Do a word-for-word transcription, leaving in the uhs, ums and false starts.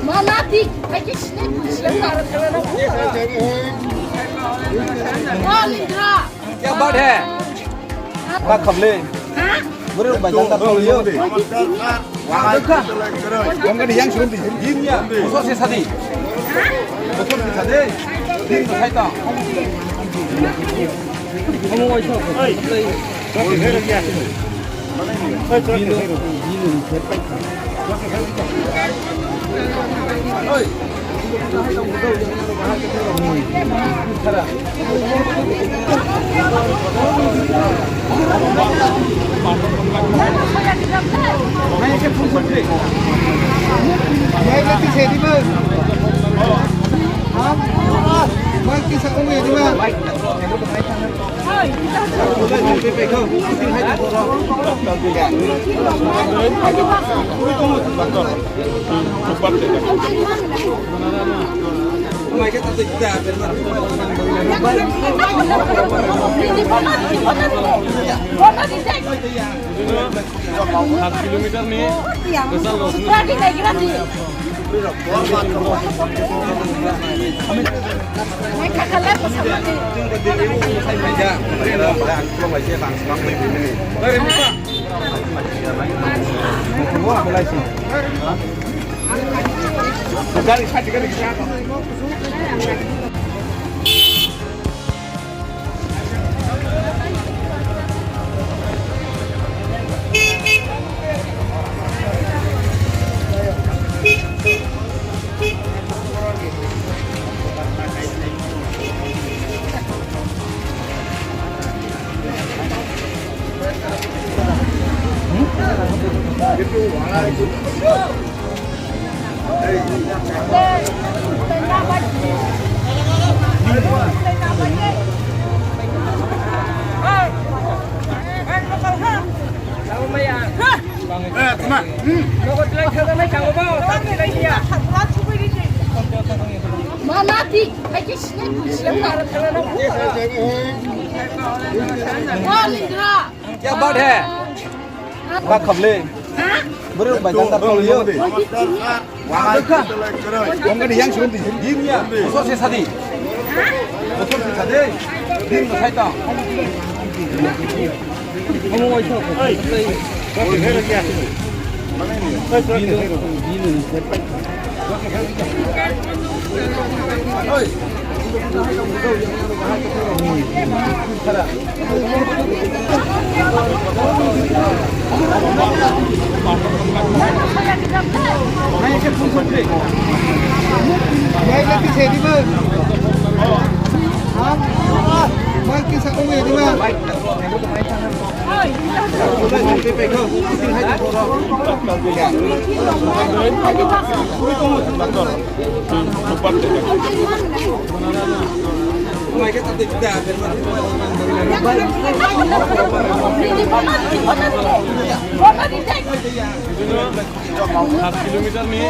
Mana tik, aiki sini. Kya baat hai? Ba khamle. Bro, bai jang ta tong yo. Wa ka. Gong ka yang suruh di. Din ya. Bosor se sadi. Bosor se sadi. Din ko sai ta. Kilometer ni. Mana tik, aiki sini. Kya baat hai? Ba khamle. Bro, bai jang ta tong yo. Wa ka. Gong ka yang suruh di. Din ya. Bosor se sadi. Bosor se sadi. Din ko sai ta. Kilometer ni.